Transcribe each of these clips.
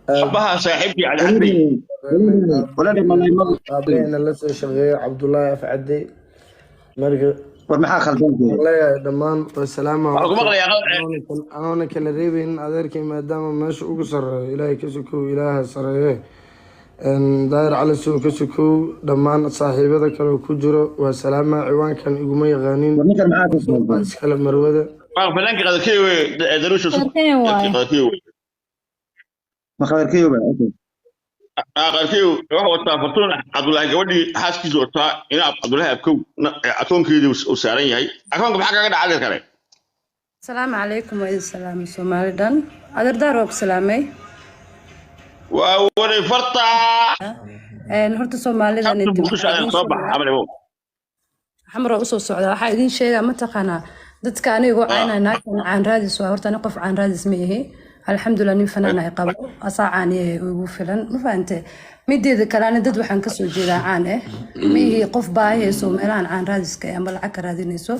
Aabbaha saaxiibkii Cadcadey. Aabahena la soo shaqeeyo Cabdullaahi Afcadey. Marka War maxaa khaldan? Waxaan leeyahay dhammaan waa salaama. Waxaan ku maqlayaa Anoona kala reebeynin adeerkay, maadaama meesha ugu sarreeyo Ilaahay ka sokow, Ilaaha sareeye, Daahir Cali Sow ka sokow, dhammaan saaxiibada kale oo ku jiro waa salaama. Ciwaankan iguma yaqaanin. War ninkan maxaa ka Waa khaldan? iskale marwada. Waa fanaanka Qadarkey wey, Daruusha. Qadarkey waaye. Qadarkey wey. Ma Qadarkeyoba? Okay. Qadarkey wuxuu wataa Fartuun Cabdullaahi, gabadhii xaaskiisa wataa, ina Cabdullaahi Abkow akoonkeedii uu saaran yahay. Akoonka maxaa kaga dhacay kale? Asalaamu calaykum, waa idin salaamay Soomaali dhan. Adeer Daar, waa ku salaamay. Waa waray farta. Horta Soomaalidan Kabta Muqdisho ayaa soo bax camal imow. Xamar waa usoo socda. Waxaa idin sheegaa, mataqaanaa, dadka aniga caynaya naagtan caan raadis waa. Horta ani qof caan raadis ma ihi, alxamdulilah. Nin fanaan ay qabo asaa caan yahay ugu filan, ma fahante? Mideeda kale, ani dad waxaan kasoo jeedaa caan ah ma ihi, qof baahi hayso meelahan caan raadiska ah ama lacag ka raadinayso.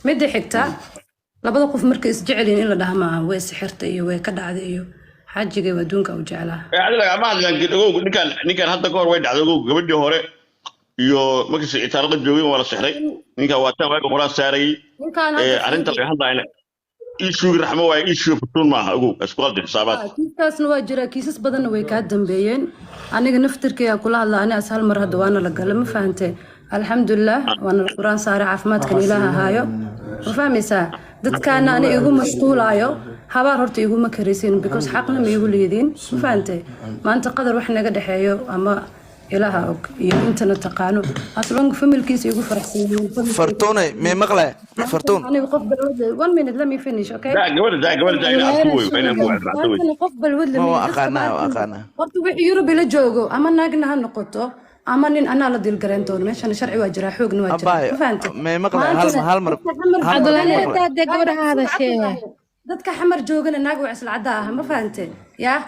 Midda xigta, labada qof markay isjecelyihin in la dhaha maaha way sixirta iyo way ka dhacday iyo xaajiga waa adduunka u jeclaa. Ee adiga lagama hadlaan ogow. Ninkan hadda ka hor way dhacday ogow, gabadhii hore iyo markii itaarada joogay waa la sixray ninkan, waa tan waaga qoraan saarayay. Ninkaan Ee hadda arrinta laga hadlayna issue Raxmo waaye, issue Fartuun maaha ogow, isku qaldi xisaabaad. Kiiskaasna waa jiraa, kiisas badanna way kaa dambeeyeen. Aniga naftirkeyga kula hadla, ani as hal mar hadda waana la galay, ma fahante? Alxamdulilah, waana la Quraan saaray, caafimaadkan Ilaah ahaayo, ma fahmaysaa? Dadkaana ani igu mashquulaayo, habaar horta iguma karaysin, because xaqna ma igu leediin, ma fahante? Maanta Qadar wax naga dhexeeyo ama Ilaaha og iyo intana taqaano, as long familkiisa igu faraxsan yihiin. Fartuune, mee maqle Fartuun? Aniga qof balwad, one minute, let me finish, okay? Daa gabadha, daa gabadha, daa ina abku wey, waa inaan ku wacdo wey. Maantana qof balwad Ma waa lama aqaanaa, waa aqaanaa. Horta wixii Yurub ila joogo, ama naagna ha noqoto ama nin, anaa la dilgarayn doono. Meeshana sharci waa jiraa, xoogna waa jiraa. Abaay. Ma fahantay? Mee maqle hal hal mar Dadka Xamar hal mar joogana mee maqle? Dee gabadha hadashee. Dadka Xamar joogana naag waa isla cadda ah, ma fahante? Yaa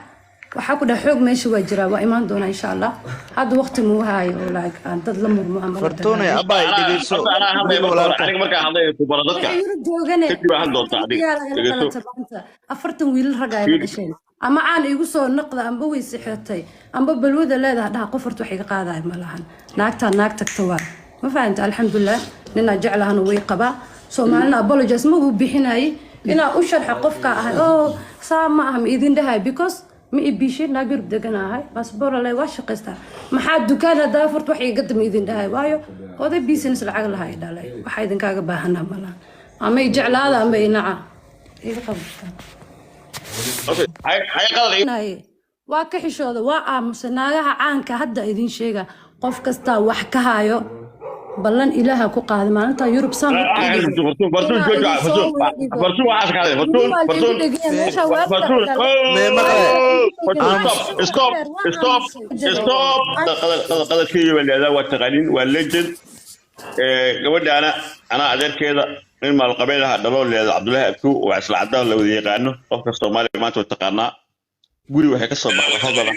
waxaa ku dhaha, xoog meesha waa jiraa, waa imaan doonaa insha Allah. Hadda waqti muu haayo oo like aan dad la murmo ama la Fartuune. dagaalo. Abaay, dhegeyso. Horta anaa hadlay Wiil marka hore. walaalka. Aniga markaan hadlay ku baro dadka. Wixii Yurub joogane Kadib waa hadli doontaa adiga. yaala Dhegeyso. dhalata maanta 40 wiilal rag ay la dhasheen, ama caan igu soo naqda, amba way sixirtay, amba balwada leedaha dhaha, qof horta wax iga qaadaya ma lahan. Naagtaa naag tagta waa, ma fahanta? Alxamdulilah, ninaa jeclahana way qabaa. Soomaalina apologize ma uu bixinayay inaa u sharxa qofka ahay oo saa ma aha, ma idin dhahay, because ma ibishay. Naag Yurub degan ahay, baasboor le, waa shaqaystaa. Maxaa dukaan haddaa furta wax iga ma idin dhahay, waayo oday business lacag lahaa i dhalay. Waxaa idinkaaga baahanaa malaha, ama i jeclaada ama i naca, iga qabta. Okay, hay Qadar. Waa ka xishooda, waa aamusay. Naagaha caanka hadda idin sheega, qof kastaa wax ka hayo, ballan Ilaaha ku qaaday maalinta Yurub saan Fartuun, Fartuun, jooja Fartuun, Fartuun, waxaas ka hadlay Fartuun, Fartuun, Fartuun. Mee maqle? Fartuun, stop, stop, stop, stop. Qadar, Qadar, Qadarkeeyo baa leedahay, waa taqaanin, waa legend. Gabadhaana anaa adeerkeeda, nin maalqabeen aha dhaloo leeda Cabdullaahi Abku, waa isla cadaan la wada yaqaano. Qofka Soomaaliya maanta waa taqaanaa. Guri waxay ka soo baxday hodana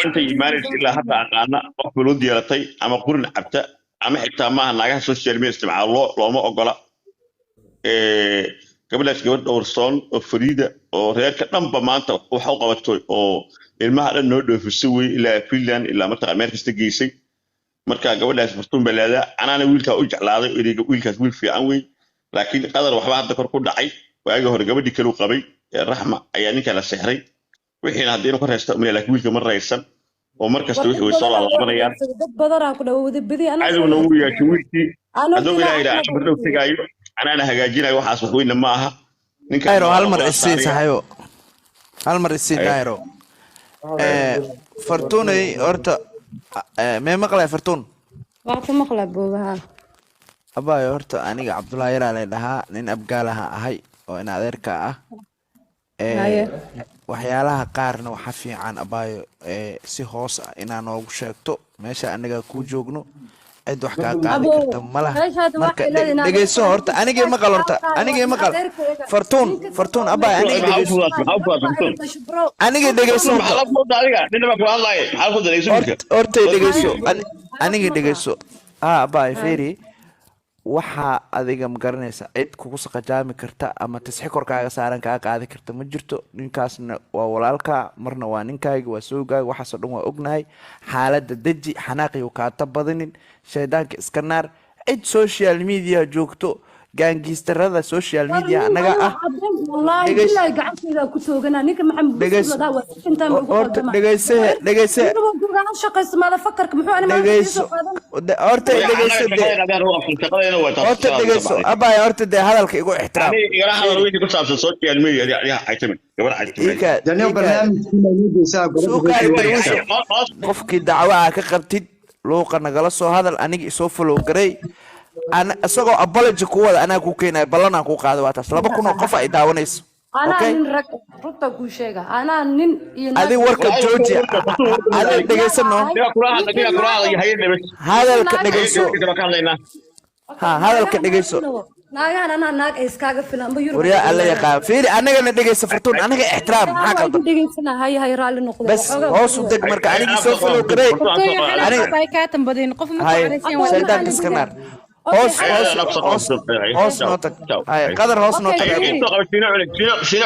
intay imaanaysa ilaa hadda aqaana qof balwad yeelatay ama qurin cabta ama xitaa maaha naagaha social media isticmaalo, looma ogola. Gabadhaas gabadh dhowrsoon oo fariida oo reerka dhanba maanta waxa u qabatay oo ilmaha dhan noo dhoofisay wey, ilaa Finland, ilaa mataqaan meel kasta geysay. Marka gabadhaas Fartuun baa leedaa, anaana wiilkaa u jeclaaday oo idhi wiilkaas wiil fiican wey. Laakiin Qadar waxba hadda kor ku dhacay. Waagii hore gabadhii kaluu qabay ee Raxma ayaa ninka la sexray, wixiina haddii inuu ka raysta umaya, laakiin wiilka ma raysan oo mar kasta wixii way soo laalaabanayaan. Dad badanaa ku dhawowday badi. Cadowna wuu yeeshay wiilkii. Hadduu Ilaah yidhaha bardhow tegaayo, anaana hagaajinayo, waxaas wax weynna ma aha ninka. Dairo, hal mar isii saxaybo, hal mar isii. Dairo, Fartuunay, horta mee maqlay Fartuun? Waa ku maqlaa boogaha. Abaayo, horta aniga Cabdullaahi Yaraa lay dhahaa, nin Abgaalaha ahay oo in adeerka ah. Haye. Waxyaalaha qaarna waxaa fiican, abaayo, si hoos ah inaa noogu sheegto. Meesha anaga kuu joogno, cid wax kaa qaadi Abo, karta ma laha. meeshaad Marka waxay leedahay dhegeyso horta, anigay maqal, horta anigay maqal, Fartuun, Fartuun, abaay, aniga Maxaa u dhegeyso. fududaatay? Maxaa u fududaatay, Fartuun? Aniga dhegeyso Maxaa horta. la fududaatay adiga? Nina baa kula hadlaaya, maxaa la fududaatay? Dhegeyso wiilka. Hortay dhegeyso, aniga dhegeyso. Ha, abaay, fiiri. Waxaa adiga ma garanaysa cid kugu saqajaami karta ama tasxi korkaaga saaran kaa qaadi karta ma jirto. Ninkaasna waa walaalkaa, marna waa ninkaaga, waa soogaaga, waxaasoo dhan waa ognahay. Xaaladda deji, xanaaqiyu kaata badinin, shaydaanka iska naar. Cid social media joogto, gangsterada social media annaga ah. Wallaahi Dhegeyso. Bilaahi gacantayda ku tooganaa ninka Maxamed Dhegeyso. Busuladaa waa intaan ugu Horta qaldama. dhegeyse, dhegeyse. Shaqaysto maada fakarka muxuu ani maanta Dhegeyso. iisoo qaadan? Horta dhegeyso de. Shaqadayna waa taas. Horta dhegeyso, abaya, horta dee hadalka igu ixtiraam. Aniga igala hadal wixii ku saabsan social media, adiga caytamin gabar caytamin. Ika Daniel ika barnaamijkiina inoo geysaa Suuqaari gabadha. Darwiisho, qofkii dacwo aa ka qabtid luuqa nagala soo hadal. Aniga isoo follow garay. Isagoo apology ku wada anaa kuu keenayo, ballanaan kuu qaada. Waa taas, 2000 oo qof ay daawanayso. Anaa Okay. nin rag, runta kuu sheega, anaa nin iyo naag. Adi warka jooji, adi dhegeysano. Hadalka dhegeyso. Ha, hadalka dhegeyso. Naagahan anaa naag ay iskaaga filan amba Yurub. Waryaa, alla yaqaan, fiiri, anagana dhegeyso. Fartuun, anaga ixtiraam, maxaa qaldan? Dhegeysana, hay hay, raalli noqdo. Bas hoos u deg. Marka anigii soo follow garay. Ay kaatan badin qof ma ku Hay. caraysan yahay. Shaydaanka iska naar. Hoos, hoos, hoos, hoos noo tag. Hay, qadar, hoos noo tag. Shino.